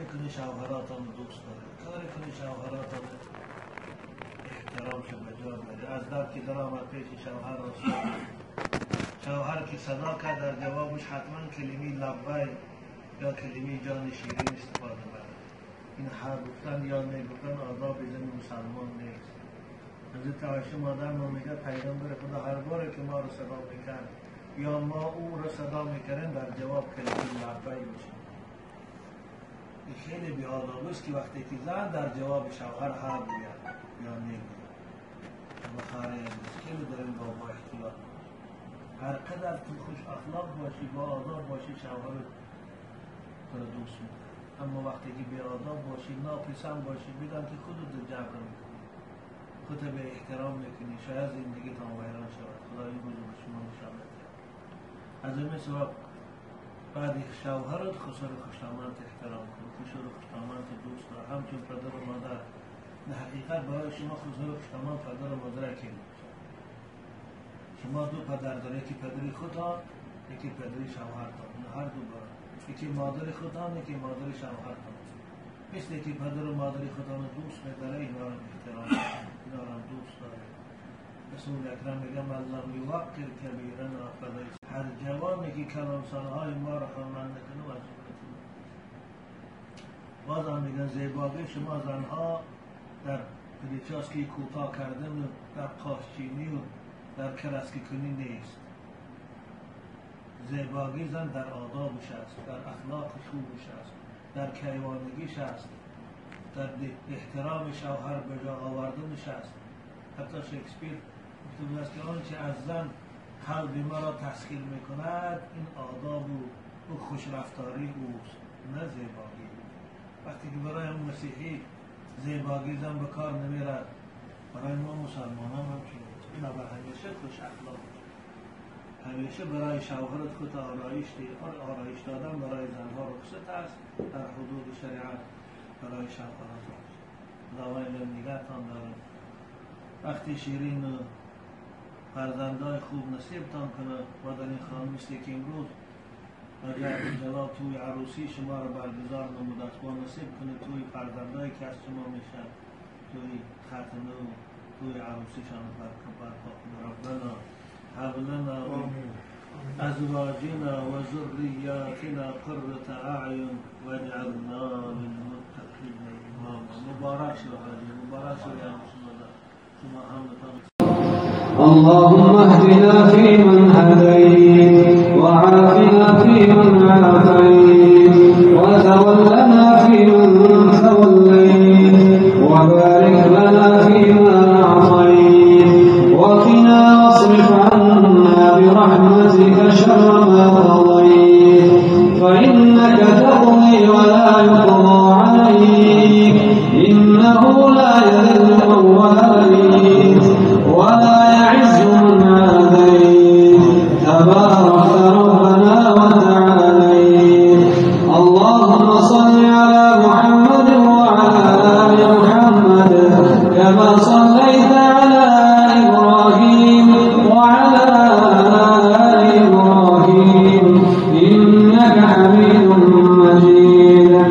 کاری کنی شوهراتان دوست داره، کاری کنی شوهراتان احترامش به جا بیاره. از در که در آمد پیش شوهر را شوهر که صدا کرد در جوابش حتما کلمه لبیک یا کلمه جان شیرین استفاده بره. این هر گفتن یا نگفتن آداب زن مسلمان نیست. حضرت عایشه مادر ما میگه پیغمبر خدا هر بار که ما رو صدا میکرد یا ما او رو صدا میکردیم در جواب کلمه لبیک میشه. این خیلی بی‌آداب است که وقتی که زن در جواب شوهر هر گوید یا نگوید. اما خواهر خیلی در این بابا احتیاط. هر قدر تو خوش اخلاق باشی با آداب باشی شوهر تو رو دوست می‌داره. اما وقتی که بی‌آداب باشی ناپسند باشی بدان که خودت جبر میکنی، خودت به احترام میکنی، شاید زندگی تا ویران شود. خدا این روز به شما نشان بده. از این سبب بعد شوهرت خسر خوشامد احترام کن، خسر خوشامد دوست دار، همچون پدر و مادر. در حقیقت برای شما خسر خوشامد پدر و مادر یکی میشه. شما دو پدر داره، یکی پدری خودتان، یکی پدری شوهرتان. هر دو برای یکی مادر خودتان، یکی مادر شوهرتان. مثل یکی پدر و مادر خودتان دوست می‌داره، اینا رو احترام، اینا رو دوست داره. رسول اکرم میگه من لم یوقر کبیرنا فلیس. هر جوانی که کلانسالهای ما رو حرمت نکنه از باز هم میگن زیبایی شما زنها در پلیچاسکی کوتاه کردن و در قاشچینی و در کرسکی کنی نیست. زیبایی زن در آدابش است، در اخلاق خوبش است، در کیوانگیش است، در احترام شوهر به جا آوردنش است. حتی شکسپیر گفته است که آنچه از زن قلب ما را تسخیر میکند این آداب و خوشرفتاری اوست، نه زیبایی. وقتی که برای اون مسیحی زیبایی زن به کار نمیرد، برای ما مسلمان هم همچنین. این بر همیشه خوش اخلاق، همیشه برای شوهرت خود آرایش دی. آرایش دادن برای زنها رخصت است در حدود شریعت، برای شوهرات خداوند نگهتان داره. وقتی شیرین و فرزندای خوب نصیبتان کنه و در این خانه مثل که امروز رجب جلال توی عروسی شما رو برگزار نموده است، با نصیب کنه توی فرزندایی که از شما میشن توی ختمه و توی عروسیشان برپا کنه. ربنا هب لنا من ازواجنا و ذریاتنا قرة اعین واجعلنا للمتقین اماما. مبارک شو حاجی، مبارک شو یا مسلمان. شما همتان. اللهم اهدنا فيمن هديت، وعافنا فيمن عافيت، وتولنا فيمن توليت، وبارك لنا فيما أعطيت، وقنا واصرف عنا برحمتك شر ما قضيت، فإنك تقضي ولا يقضى عليك، إنه لا يذل من واليت ولا يعز من عاديت، تباركت ربنا وتعاليت. اللهم صل على محمد وعلى آل محمد كما صليت على إبراهيم وعلى آل إبراهيم إنك حميد مجيد.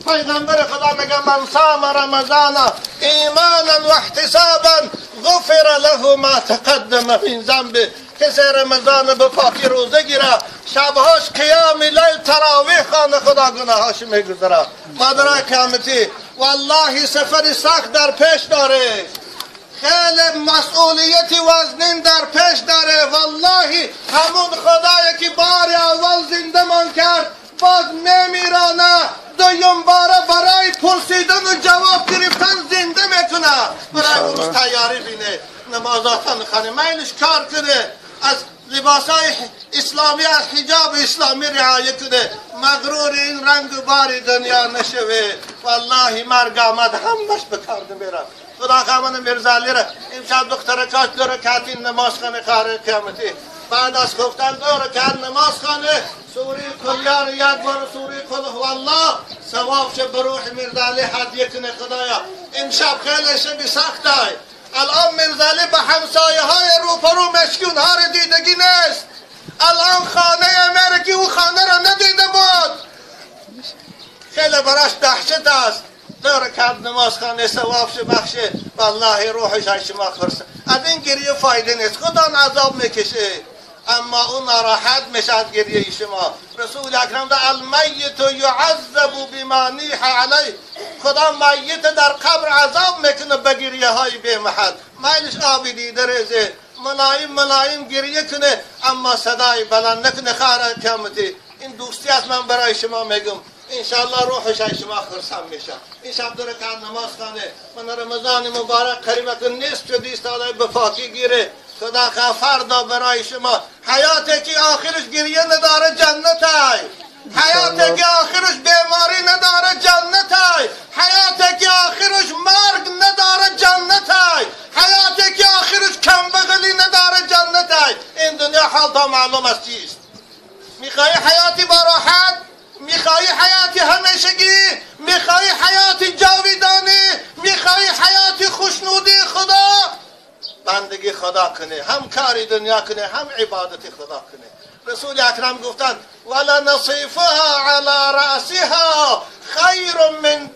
پیغمبر خدا میگه من صام رمضان ایمانا و احتسابا غفر له ما تقدم من ذنبه. کسی رمضان به پاکی روزه گیره، شبهاش قیام لیل تراویح خانه، خدا گناهاش میگذره. مادرای قیامتی والله سفر سخت در پیش داره، خیلی مسئولیتی وزنین در پیش داره. والله همون خدایی که بار اول زنده من کرد باز نمیرانه، دویم باره برای پرسیدن و جواب گرفتن زنده میکنه. برای اون روز تیاری بینه، نمازاتان خانه میلش کار کنه، از لباسای اسلامی، از حجاب اسلامی رعایت کنه، مغرور این رنگ و بار دنیا نشوه. والله مرگ آمد همش به کار نمیره. خدا خامن میرزالی را امشب دخترکاش دو رکعت نماز خانه خواهر قیامتی، بعد از خفتن دو رکعت نماز خانه، سوره کلیار یک بار سوره قل هو الله ثواب شه به روح میرزالی هدیه کنه. خدایا امشب خیلی شب سخت های. الان میرزالی به همسایه های روپرو مشکی اونها را دیدگی نیست. الان خانه امریکی او خانه را ندیده بود، خیلی براش دهشت است. دو رکعت نماز خانه ثواب شه بخشه، والله روحش از شما خرسه. از این گریه فایده نیست، خدا عذاب میکشه اما اون ناراحت میشه از گریه شما. رسول اکرم ده المیت یعذب بما نیح علیه، خدا میت در قبر عذاب میکنه به گریه های بی محل. میلش آبی دیده ریزه، ملایم ملایم گریه کنه اما صدای بلند نکنه. خواهر قیامتی این دوستی است من برای شما میگم، انشالله روحش از شما خرسان میشه. این شب دو رکعت نماز خانه، من رمضان مبارک قریبا نصف شد ایستاده به پاکی گیره. خدا خواه فردا برای شما حیاتی که آخرش گریه نداره جنت های، حیاتی که آخرش بیماری نداره جنت های، حیاتی که آخرش مرگ نداره جنت های، حیاتی که آخرش کمبغلی نداره جنت های. این دنیا حال تا معلوم است چیست. میخوای حیاتی با راحت، میخوای حیاتی همیشگی، میخوای حیاتی جاویدانی، میخوای حیاتی خوشنودی خدا، بندگی خدا کنه، هم کاری دنیا کنه، هم عبادت خدا کنه. رسول اکرم گفتند ولا نصیفها علی رأسها خیر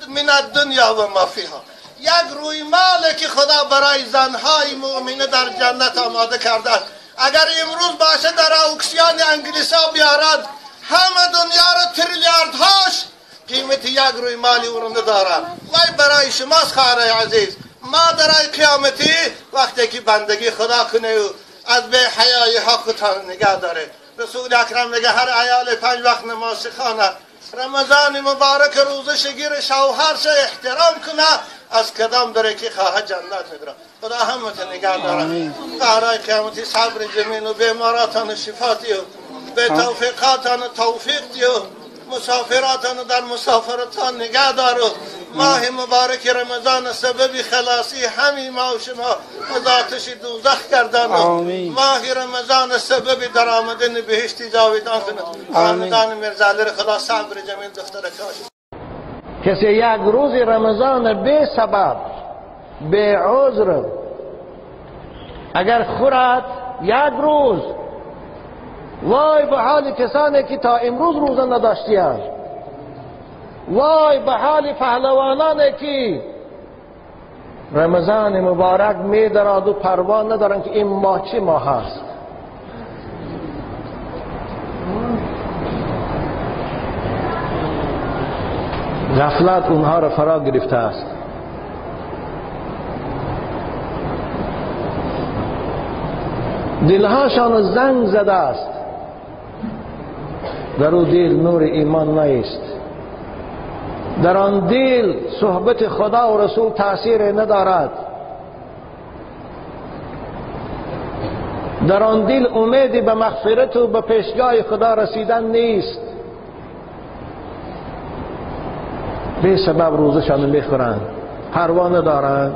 من الدنیا و ما فیها. یک روی مال که خدا برای زنهای مؤمنه در جنت آماده کرده است، اگر امروز باشه در اوکسیان انگلیسا بیارد، همه دنیا را تریلیاردهاش قیمت یک روی مالی او رو ندارد. وای برای شماست خواهرای عزیز، مادرای قیامتی وقتی که بندگی خدا کنه و از به حیای ها خودتان نگه داره. رسول اکرم میگه هر عیال 5 وقت نماز خانه، رمضان مبارک روزه شگیر شوهرش احترام کنه، از کدام داره که خواه جنت میبره. خدا همتون نگه داره. خواهرای قیامتی صبر جمیل و بیماراتان شفا دیو، به توفیقاتان توفیق دیو، مسافراتان در مسافرتان نگه دارو. ماه مبارک رمضان سبب خلاصی همین ما و شما از آتش دوزخ کردن. ماه رمضان سبب درآمدن بهشت جاویدان کنه. خاندان میرزالی خدا صبر جمیل دختر کاش. کسی یک روز رمضان بی سبب بی عذر اگر خورد یک روز، وای به حال کسانی که تا امروز روزه نداشتیند، وای به حال پهلوانانی که رمضان مبارک میدارد و پروا ندارند که این ماه چه ماه است. غفلت اونها را فرا گرفته است. دلهاشان زنگ زده است، در او دل نور ایمان نیست، در آن دل صحبت خدا و رسول تاثیر ندارد، در آن دل امیدی به مغفرت و به پیشگاه خدا رسیدن نیست. به سبب روزشان میخورند، پروا ندارند.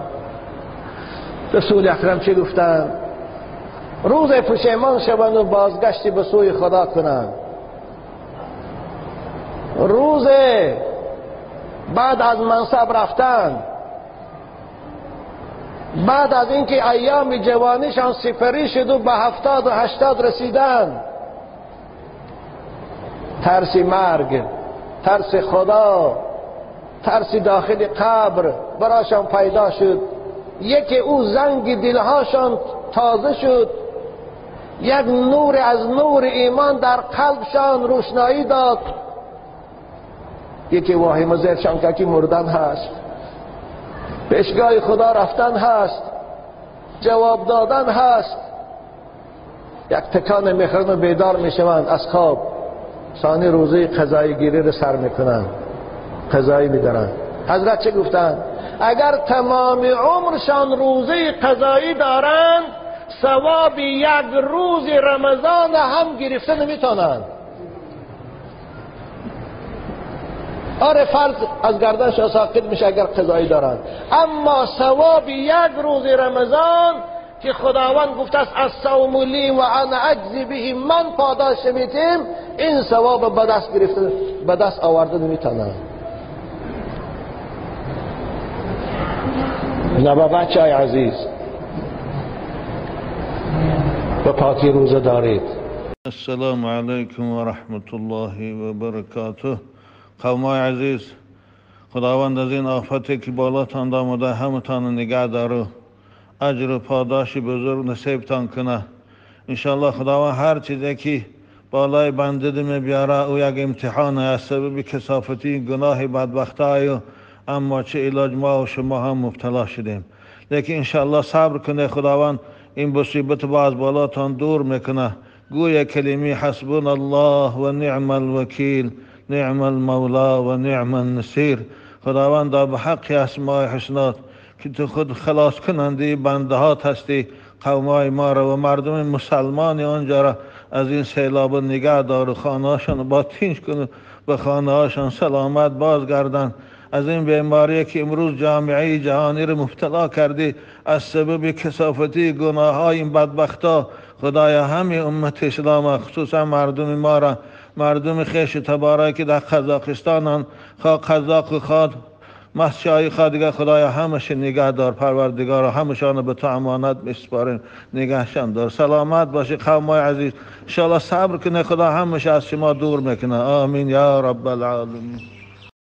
رسول اکرم چه گفتند؟ روز پشیمان شوند و بازگشتی به سوی خدا کنند. روز بعد از منصب رفتن، بعد از اینکه ایام جوانیشان سپری شد و به 70 و 80 رسیدن، ترس مرگ، ترس خدا، ترس داخل قبر براشان پیدا شد، یکی او زنگ دلهاشان تازه شد، یک نور از نور ایمان در قلبشان روشنایی داد. یکی واهمه زیرشان که مردن هست، پیشگاه خدا رفتن هست، جواب دادن هست. یک تکان میخورن و بیدار میشوند از خواب، ثانی روزه قضایی گیری رو سر میکنن، قضایی میدارن. حضرت چه گفتن؟ اگر تمام عمرشان روزه قضایی دارند، ثواب یک روز رمضان هم گرفته نمیتونند. آره فرض از گردنش ساقط میشه اگر قضایی دارند، اما ثواب یک روز رمضان که خداوند گفته است الصوم لی و انا اجزی به، من پاداش میتیم، این ثواب به دست گرفته، به دست آورده نمیتونند. نه بچه های عزیز، به پاکی روزه دارید. السلام علیکم و رحمت الله و برکاته. قومای عزیز، خداوند از این آفتی که بالاتان آمده همتان نگه داره، اجر و پاداش بزرگ نصیبتان کنه انشاءالله. خداوند هر چیزی که بالای بنده می بیاره او یک امتحان از سبب کثافتی گناه بدبختای، اما چه علاج، ما و شما هم مبتلا شدیم، لیکن انشاءالله صبر کنه، خداوند این مصیبت با از بالاتان دور میکنه. گویا کلمه حسبنا الله و نعم الوکیل، نعم المولا و نعم النصیر. خداوند به حق اسماء حسنات که تو خود خلاص کننده بنده هات هستی، قومای ما را و مردم مسلمان آنجا را از این سیلاب نگه دار و خانه‌هاشان با تینج کن، به خانه‌هاشان سلامت بازگردن. از این بیماری که امروز جامعه جهانی را مبتلا کردی از سبب کثافتی گناه های این بدبختا، خدایا همه امت اسلام، خصوصا مردم ما را، مردم خویش تبارک که در قزاقستان، خواه قزاق خواه مسجای خواه دیگه، خدایا همش نگه دار پروردگار، همشان به تو امانت میسپاریم، نگهشان دار. سلامت باشی قومای عزیز، انشاءالله صبر کنه، خدا همش از شما دور میکنه. آمین یا رب العالمین.